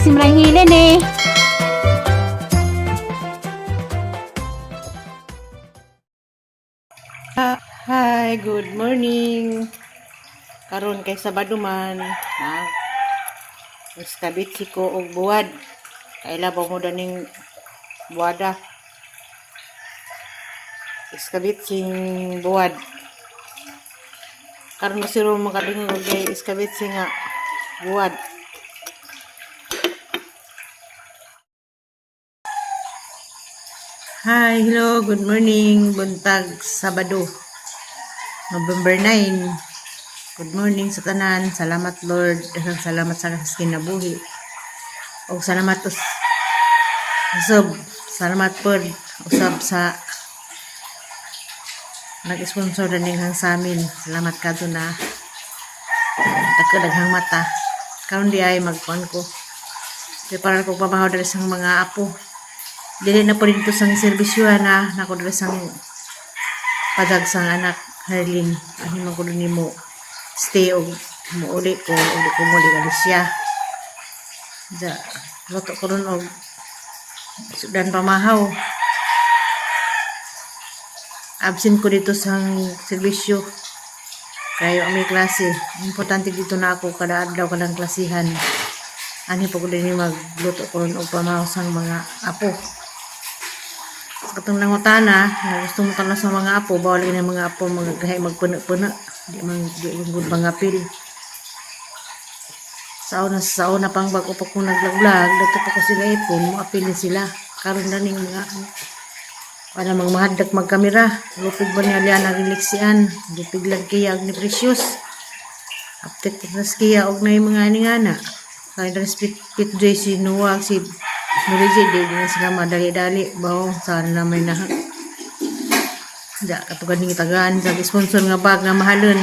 Simrang hilin eh. Hi, good morning. Karon kay Sabado man, ha. Iskabit si ko og buwad. Kaila ba mo daning buwada? Iskabit sing buwad. Karon siro makadungog og kay iskabit sing nga buwad. Hi, hello, good morning. Buntag Sabado, November 9. Good morning sa tanan. Salamat, Lord. Daghang salamat sa kinabuhi. Og salamat usab. Salamat pod usab sa nag-sponsor na ning hang sa amin. Salamat kadto na. Dako daghang mata. Karon di ay magkuan ko. Preparar ko pamahaw diri sa mga apo. Dili na po dito sang serbisyo na nako diri sang padag sang anak Herlin. Ano man ko nimo stay og muuli ko uli ko muli alis siya. Ja, luto ko ron og sudan pamahaw. Absent ko dito sa serbisyo. Kayo ang may klase. Importante dito na ako kada adlaw kadang klasihan. Ani pa ko din magluto ko ron og pamahaw sang mga apo. Sa katong nangutana, nga gusto mo sa mga apo, bawal gid ang mga apo mga gahay magpuno-puno. Di man gud mangapil. Sa una pang bago pa ko naglag-vlog, dato pa ko sila ipon, moapil ni sila. Karon na ning mga wala mga mahadlok magkamera. Lupig ba niya liya nagiliksian? Lupig lang kaya ni Precious. Aptek tas kiya og na yung mga aningana. Kaya dali si Pit Joy, si Noah, si Nurije, di na sila madali-dali. Bawo, saan na may na. Ja, katugad ning tagaan sa sponsor nga bag nga mahalon.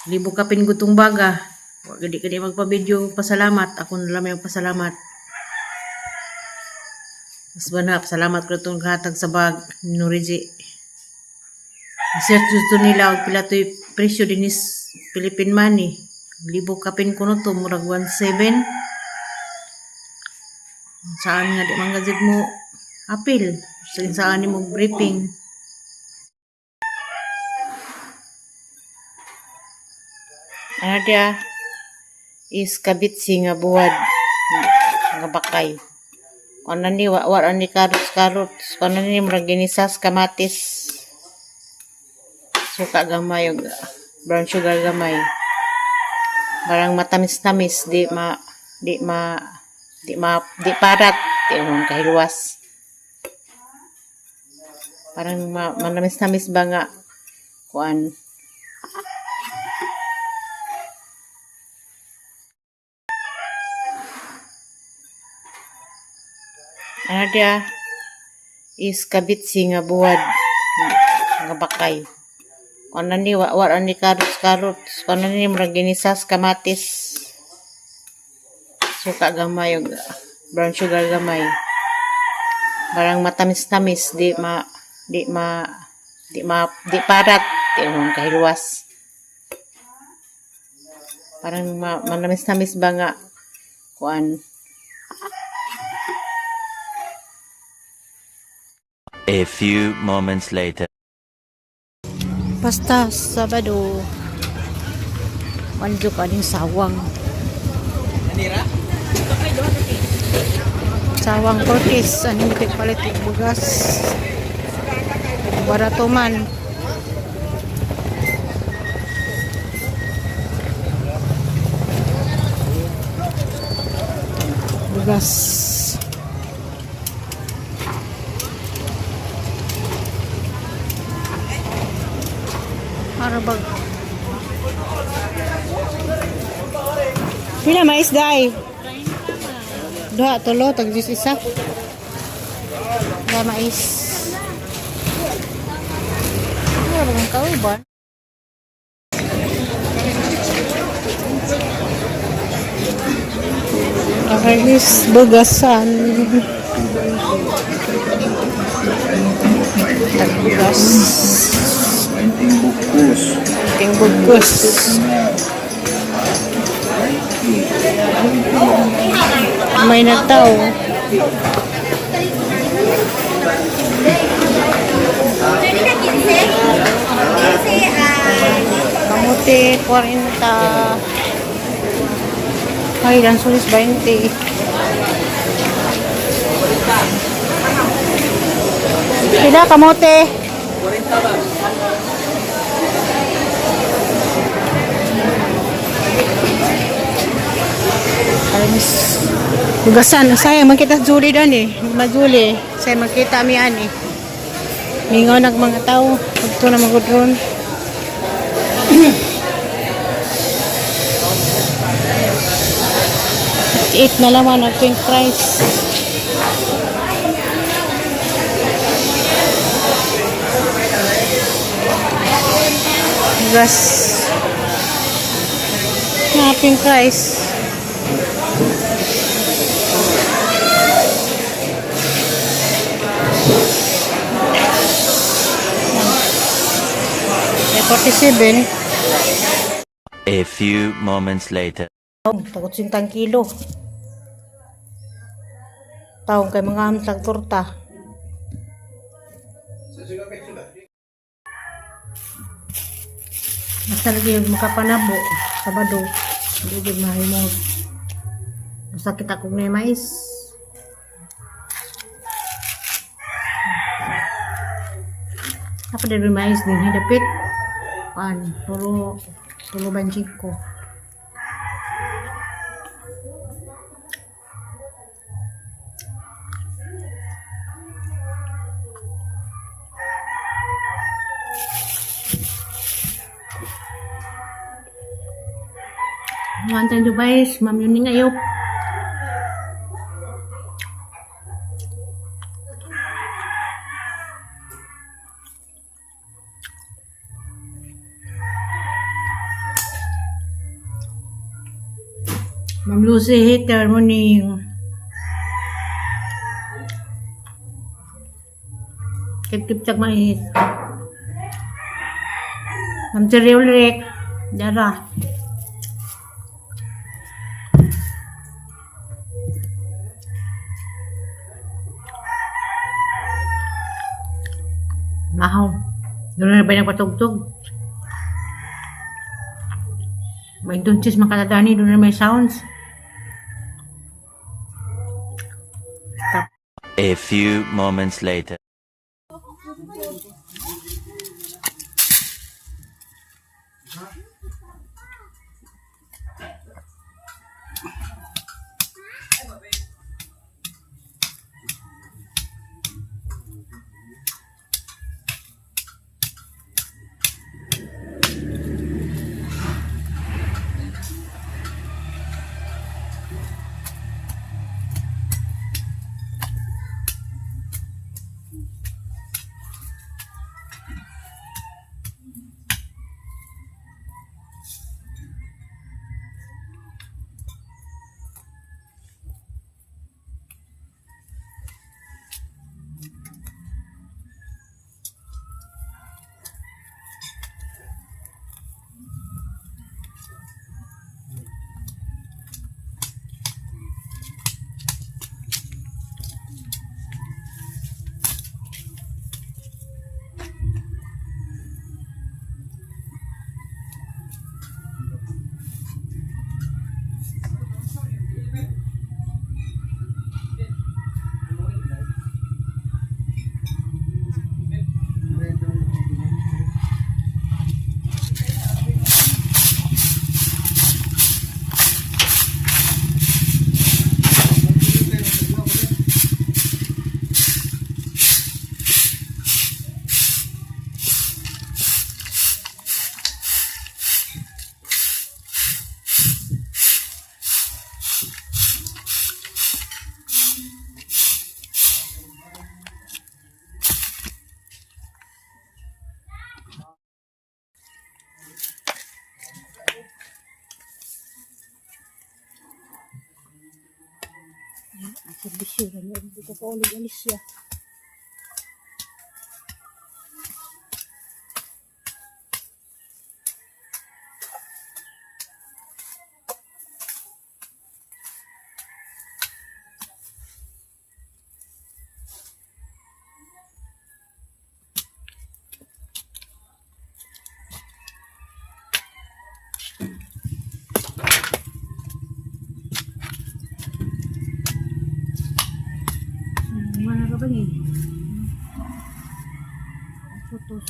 Libo kapin gutong baga. Wa gadi kadi magpa-video pasalamat. Ako na lang may pasalamat. Mas ba pasalamat ko itong hatag sa bag ni Nurije. Search dito nila og pila to'y presyo dinis Philippine money. Libo kapin kuno to murag 1.7. Saan nga di man gazid mo apil. Sa saan nimo briefing. Ano dia? Is kabit si nga buwad nga bakay. Kuno ni wa wa ni carrots carrots. Kuno ni murag ginisas kamatis. Suka gamay og brown sugar gamay. Parang matamis-tamis, di ma di parat, di man kahiluwas. Parang manamis-tamis ba nga kuan. Ano dia? Is kabit si nga buwad nga bakay. Kuno ni wa wa ni carrots carrots. Kuno ni murag ginisas kamatis. Suka gamay og brown sugar gamay. Parang matamis-tamis, di ma di parat, di man kahiluwas. Parang manamis-tamis ba nga kuan. A few moments later. Basta Sabado, manjo ka ning sawang. Sawang Cortez, anong palit og bugas. Barato man. Bugas. Para bag. Pila mais day? Duha tulo tag 11. Duha mais. Ano ba ang kauban? Arnis bugasan. Tagbugas. Ting bugkos. May nagtao. Kamote, 40. Ay, lansulis 20. Pila kamote? 40. Ay, miss. Hugasan. Sayang, magkita sa Julie doon eh. Majuli. Sayang, magkita mi ani. Mingaw nag mga tao. Pagto na magudron. 8 na laman ang pink price. Gas. Na pink rice. Eh, 47. A few moments later. Tagot sintang kilo. Taong kay mga amtag torta. Basta lagi yung makapanabo, Sabado, hindi yung mahimong. Basta kita kong na mais. Apa dari mais din hidapit? Pan, tulo, tulo banjing ko. Ngantan device, ma'am yun nga ayop. Ma'am Lucy Hater, morning. Kip-kip mais. Ma'am Terry Ulrich, Dara. Mahaw. Doon na ba nagpatugtog? May dunches makatadani, doon na may sounds. A few moments later. Serbisyo, ganyan. Dito ko ulit alis siya. ba ni? Putos.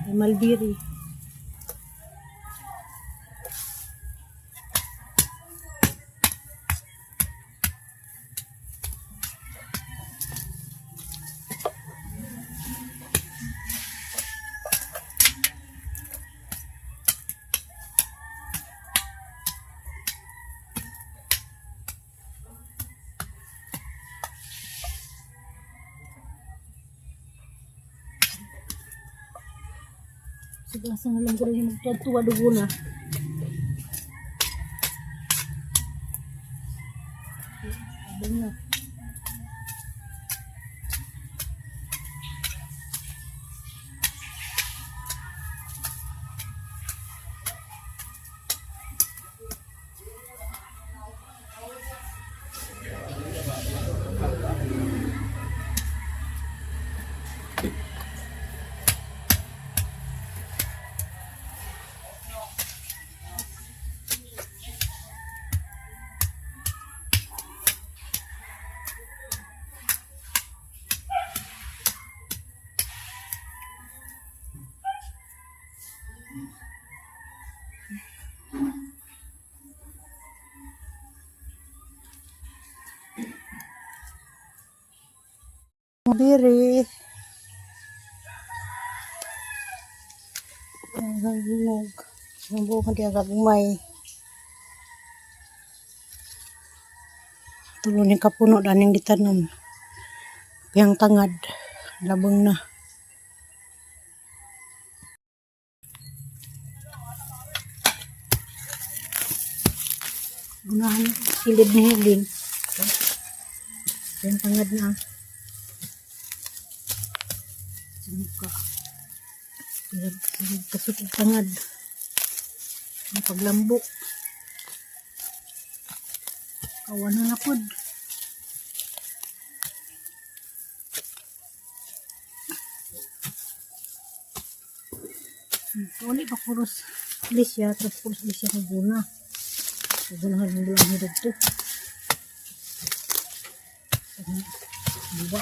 Ay, Malbiri. Sige, asa na lang ko rin magtuwa dugo na. Abang na. Biri. Ang hinog. Ang buong diya gagmay. Tulo ni kapuno daning gitanom. Piyang tangad. Labong na. Gunahan silid ni Helen. Piyang tangad na. Sinuka. Silid kasukog tangad. Ang paglambok. Kawan na pod. Uli pa kuros lisya, tapos kuros lisya kag guna. Gunahan mo lang hirap to. Diba?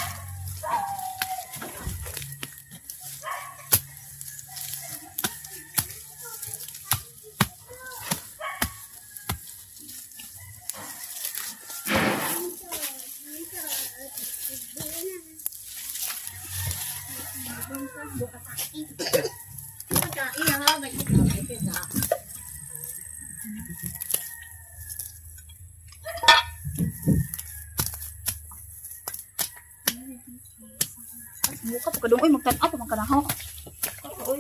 Buka pa kadung oy magtan-aw pa man kanang. Oy.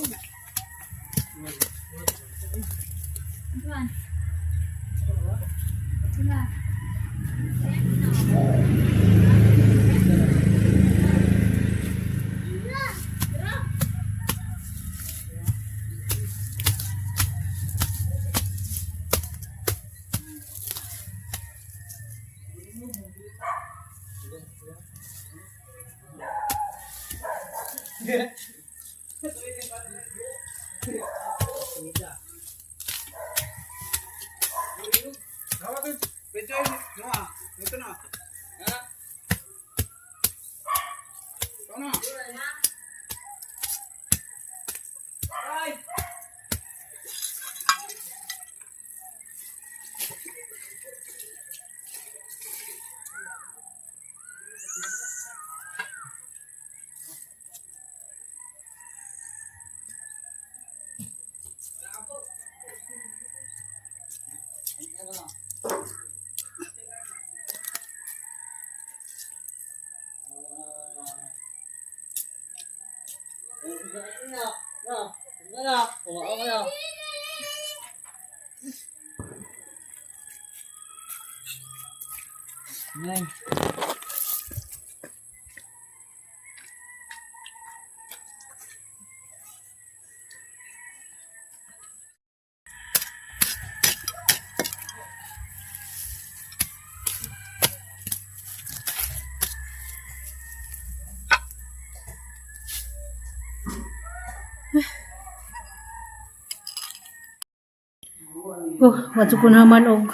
Oh, wadto ko naman og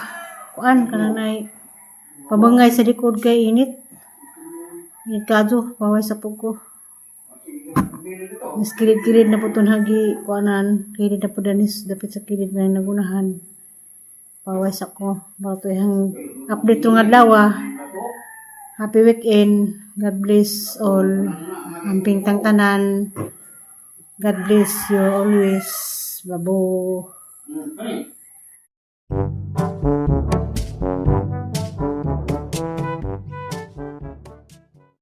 kuan kanang nay pabangay sa likod kay init. Init kadto, paway sa pug ko. Mas kilid-kilid na po itong hagi kuanan. Kilid na po danis dapit sa kilid na nagunahan. Paway sa ko. Bato yung update ng adlaw ah. Happy weekend. God bless all. Amping tang tanan. God bless you always. Babo.